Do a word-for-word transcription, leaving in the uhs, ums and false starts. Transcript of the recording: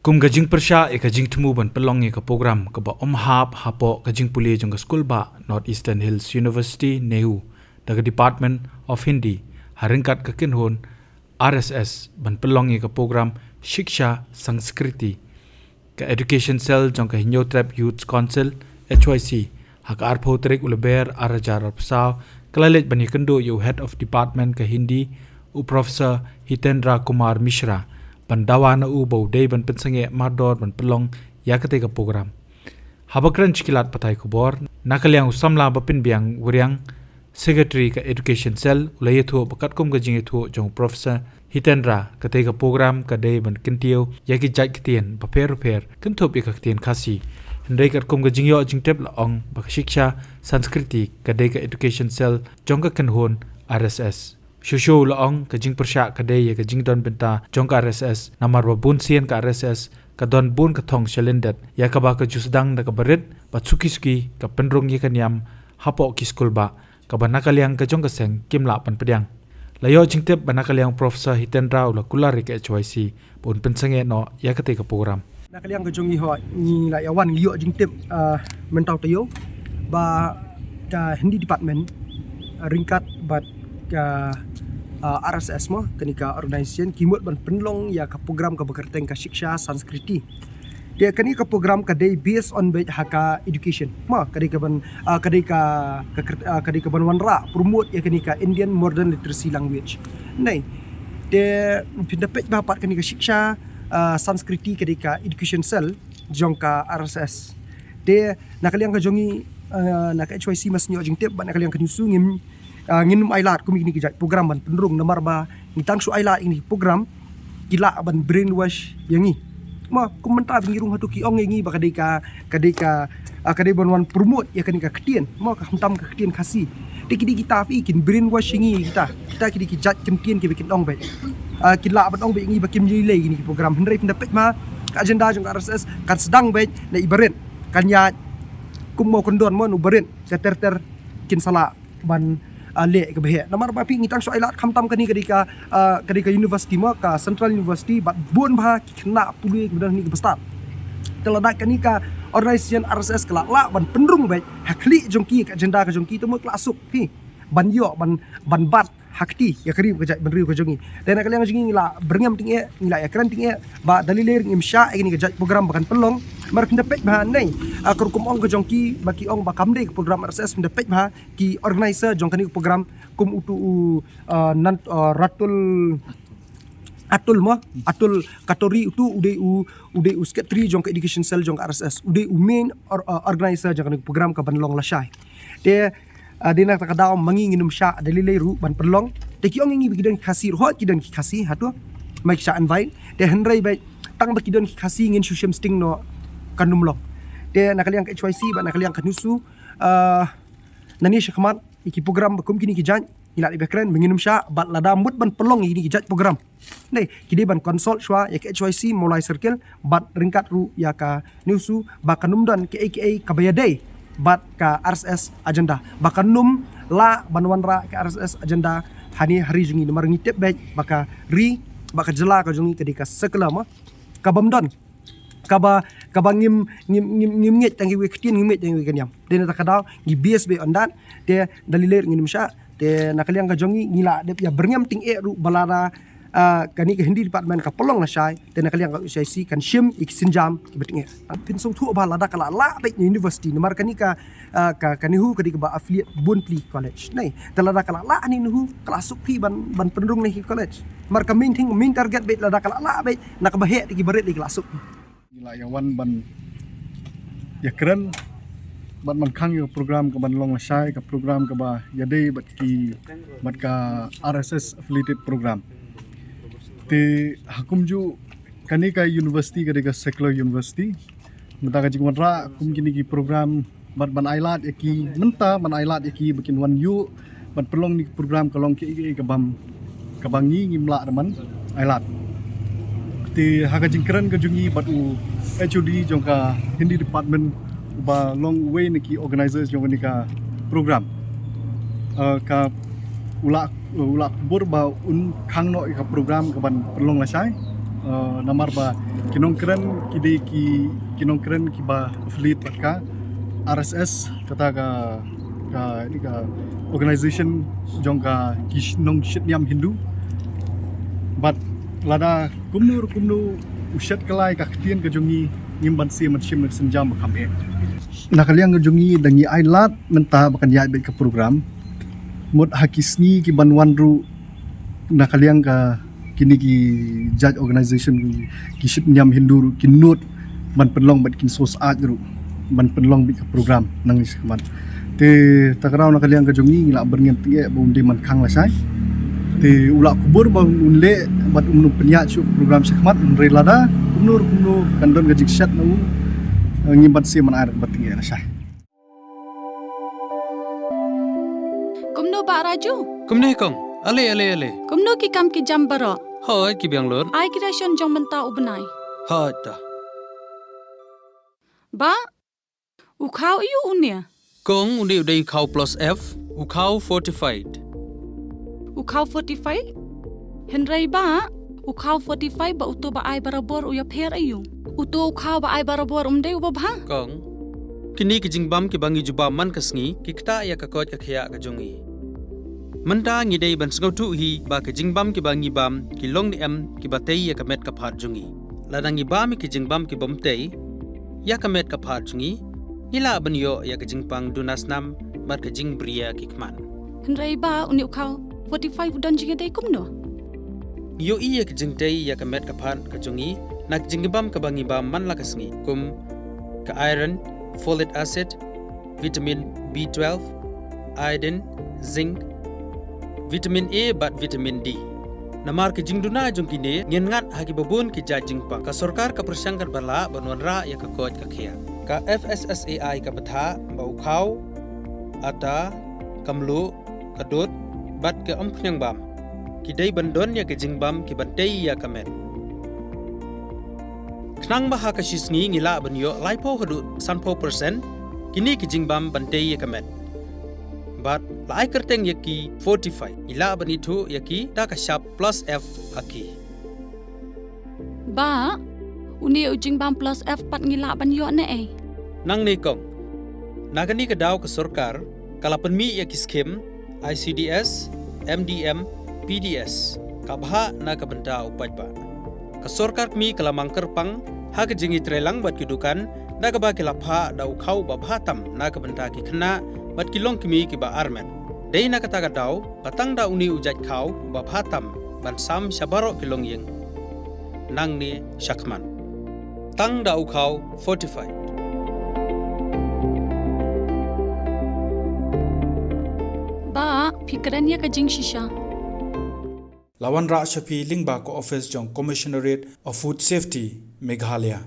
Kum ka jingpyrshah ïa ka jingthmu ban pynlong ïa ka program kaba ym hap hapoh ka jingpule jong ka skulbah North Eastern Hills University, NEHU, da ka Department of Hindi, ha ryngkat ka kynhun R S S ban pynlong ïa ka program Shiksha Sanskriti, ka Education Cell jong ka Hynñiewtrep Youth Council, H Y C, ha ka arphew tarik u Lber ar hajar arphew saw, ka la leit ban ïakynduh ïa u Head of Department ka Hindi, u Professor Hitendra Kumar Mishra, ban dawa na u ba u dei ban pynsangeh mardor ban pynlong ïa katei ka program. Haba kren sha ki lad pathai khubor, na ka liang u samla Bapynbiang Wriang, Secretary ka Education Cell, u la ïathuh ba katkum ka jingïathuh jong u Professor Hitendra, katei ka program ka dei ban kyntiew ïa ki jait ktien bapher bapher, kynthup ïa ka ktien Khasi. Hynrei katkum ka jingïoh jingtip la ong ba ka Shiksha Sanskriti ka dei ka Education Cell jong ka kynhun R S S. Shuh shuh u la ong, ka jingpyrshah ka dei ïa ka jingdon bynta jong ka R S S, namar ba bun sien ka R S S ka don bun ka thong shalyndet, ïa kaba ka ju sdang da kaba rit, bad suki suki ka pynrung ïa ka niam hapoh ki skulbah, kaba na ka liang ka jong ka seng kim lah ban pdiang. La ïoh jingtip ba na ka liang Professor Hitendra u la kular ïa ka H Y C ba un pynsangeh noh ïa katei ka program. Na ka liang ka jong ngi hooid, ngi la ïa wan ngi ïoh jingtip, ah, mynta taïew ba ka Hindi Department, ah, ryngkat bad ka, ah, R S S mo, kane ka organization, ki mut ban pynlong ïa ka program kaba kyrteng ka Shiksha Sanskriti. Te kane ka program ka dei based on beit ha ka education. Mo, ka dei ka ban, ah, ka dei ka, ka kyrt-, ah, ka dei ka ban wanrah promote ïa kane ka Indian Modern Literacy Language. Nei. Te phin da peit ba pat kane ka Shiksha, ah, Sanskriti ka dei ka Education Cell jong ka R S S. Te na ka liang ka jong ngi, ah, na ka H Y C ma shu ïoh jingtip, bad na ka liang ka NEHUSU ngim, ah, ngin ym ailad kum ïa kine ki jait program ban pynrung, namar ba ngi tang shu ailad ïa kine ki program ki lah ban brainwash ïa ngi. Mo, kum mynta ba ngi rung hato ki ong ïa ngi ba ka dei ka, ka dei ka, ah, ka dei ban wan promote ïa kane ka ktien. Mo, khamtam ka ktien Khasi. Te ki dei kita phi kin brainwash ïa ngi kita. Kita ki dei ki jait ktien kiba kin ong beit. Ah, ki lah ban ong beit ïa ngi ba kim ïalei ïa kine ki program. Hynrei phin da peit ma ka agenda jong ka R S S kan sdang beit na i barit. Kan ïaid kum mo kyndon mo na u barit. Ka ter ter kin sa lah ban, ah, leh kaba heh. Namar ba phi ngi tang shu ailad khamtam kane ka dei ka, ah, ka dei ka university mo, ka Central University, bad bun bha ki khynnah pule kiba don hangne kiba stad. Te lada kane ka organization R S S ka lah lah ban pynrung beit ha khlieh jong ki, ka agenda ka jong ki, te mo ka la suk phi ban ïoh ban, ban bat ha kti ïa ka ri ka jaitbynriew ka jong ngi. Te na ka liang jong ngi ngi la byrngem tyngeh, ngi la ïakren tyngeh ba da lei lei ruh ngim shah ïa kane ka jait program ba kan pynlong. Namar phin da peit bha nei, ah, ka rukom ong ka jong ki ba ki ong ba kam dei ka program R S S, phin da peit bha ki organizer jong kane ka program kum utu u, ah, nan, ah, Ratul Atul mo, Atul Katori utu u dei u, u dei u secretary jong ka Education Cell jong ka R S S, u dei u main or-, uh, organizer jong ka program ka ban long lashai. Te, uh, dei na kata ka daw ma ngi ngin ym shah da lei lei ruh ban pynlong. Te ki ong ïa ngi ba ki don ki Khasi ruh, ki don ki Khasi hato. Ma ki shah invite. Te hynrei beit tang ba ki don ki Khasi ngin shu shim sting noh kan ym long. Te na ka liang ka H Y C bad na ka liang ka NEHUSU, uh, nangne shakhmat ïa ki program ba kum kine ki jait ngi la dep ïakren, ba ngin ym shah, bad lada mut ban pynlong ïa kine ki jait program. Nei, ki dei ban consult shuwa ïa ka H Y C Mawlai Circle, bad ryngkat ruh ïa ka NEHUSU, ba kan ym don kaei kaei kaba ïadei bad ka R S S agenda. Ba kan ym lah ban wanrah ka R S S agenda hangne ha ri jong ngi, namar ngi tip beit ba ka ri, ba ka jylla ka jong ngi ka dei ka secular mo. Ka bym don kaba, kaba ngim, ngim, ngim, ngim ngeit tang ïa kiwei ktien, ngim ngeit tang ïa kiwei ka niam. Dei na kata ka daw ngi bias beit on that. Te da lei lei ruh ngin ym shah. Te na ka liang ka jong ngi ngi la dep ïa byrngem tyngeh ruh ba lada, ah, kane ka Hindi department ka pynlong lashai, te na ka liang ka H Y C kan shim ïa ki sienjam kiba tyngeh. Phin sngewthuh ba lada ka la lah beit na university, namar kane ka, ah, ka, ka NEHU ka dei kaba affiliate bun tylli college. Nei, te lada ka la lah na NEHU ka la suk phi ban, ban pynrung na ki college. Namar ka main thing, main target beit lada ka la lah beit na kaba heh, te kiba rit lei ka la suk phi. Ngi la ïa wan ban ïakren bad ban khang ïa ka program ka ban long lashai, ka program kaba ïadei bad ki, bad ka R S S affiliated program. Te ha kumjuh kane ka university ka dei ka secular university. Mynta ka jingwanrah kum kine ki program bad ban ailad ïa ki, mynta ban ailad ïa ki ba kin wan ïuh ban pynlong ïa kine ki program ka long kaei kaei ka bym, kaba ngi ngim lah ruh ban ailad. Te ha ka jingkren ka jong ngi bad u H O D jong ka Hindi department, uba long uwei na ki organizers jong kane ka program, eh, ka u la, u la kubur ba un khang noh ïa ka program ka ban pynlong lashai. Uh, namar ba ki nongkren ki dei ki, ki nongkren kiba affiliate bad ka R S S, kata ka, ka, ka organization jong ka ki sh-, nongshit niam Hindu. Bad lada kumno kumno u shet kalai ka ktien ka jong ngi, ngim ban sngewsih ban shim na ka sienjam ba kham eh. Na ka liang ka jong ngi da ngi ai lad mynta ba kan ïaid beit ka program. Mut ha ki sngi ki ban wan ruh, na ka liang ka kine ki jait organization ki shit niam Hindu ruh kin nud ban pynlong bad kin sos aj ruh ban pynlong bad ka program nangne shakhmat. Te ta ka daw na ka liang ka jong ngi ngi lah ban ngeit teng eh ba un dei man khang lashai. Te u la kubur ba un leh bad un pynïaid shuh ka program shakhmat, hynrei lada kumno kumno kan don ka jingshet na u, eh, ngim ban sngewsih ban ai bad teng eh lashai. Kumno Bah Raju? Kumne kong. Ale, ale, ale. Kumno ki kam ki jam baroh? Hoi, ki biang lut. Ai ki ration jong mynta u bnai. Hoi ta. Bah, u khaw aiu une? Kong, une u dei u khaw plus F, u khaw fortified. U khaw fortified? Hynrei Bah, u khaw fortified bad uto ba ai barabor u ïapher aiu? Uto u khaw ba ai barabor um dei uba bha? Kong, kine ki jingbam kiba ngi ju bam man ka sngi ki ktah ïa ka koit ka khiah ka jong ngi. Mynta ngi dei ban sngewthuh hi ba ki jingbam kiba ngi bam ki long ne em kiba tei ïa ka met ka phad jong ngi. Lada ngi bam ïa ki jingbam kibym tei ïa ka met ka phad jong ngi, ngi lah ban ïoh ïa ka jingpang duna snam bad ka jingbriew ki khmat. Hynrei Bah, une u khaw fortified u don jingïadei kumno? Ngi ïohi ïa ka jingtei ïa ka met ka phad ka jong ngi na ka jingbam kaba ngi bam man la ka sngi, kum ka iron, folic acid, vitamin B twelve, iodine, zinc, vitamin A bad vitamin D. Namar ka jingduna jong kine, ngin ngat ha kiba bun ki jait jingpang. Ka sorkar ka pyrshang katba lah ban wanrah ïa ka koit ka khiah. Ka F S S A I ka bthah ba u khaw, ata, ka mluh, ka dud bad ka umphniang bam ki dei ban don ïa ki jingbam kiban tei ïa ka met. Khnang ba ha ka shi sngi ngi lah ban ïoh laiphew haduh sanphew percent kine ki jingbam ban tei ïa ka met. Bad la ai kyrteng ïa ki fortified, ngi lah ban ithuh ïa ki da ka shap plus F ha ki. Bah, une u jingbam plus F pat ngi lah ban ïoh ne ei? Nangne kong. Na kane ka daw ka sorkar ka la pynmih ïa ki skim I C D S, M D M, P D S, ka bhah na ka bynta u paidbah. Ka sorkar kmie ka la mang kyrpang ha ka jingïatreilang bad ki dukan da kaba ki la phah da u khaw ba bha tam na ka bynta ki khynnah bad ki longkmie kiba armet. Dei na kata ka daw ba tang da une u jait khaw ba bha tam ban sam sha baroh ki longïing. Nangne shakhmat, tang da u khaw fortified. Bah, phi kren ïa ka jingshisha. La wanrah sha phi lyngba ka office jong Commissionerate of Food Safety, Meghalaya.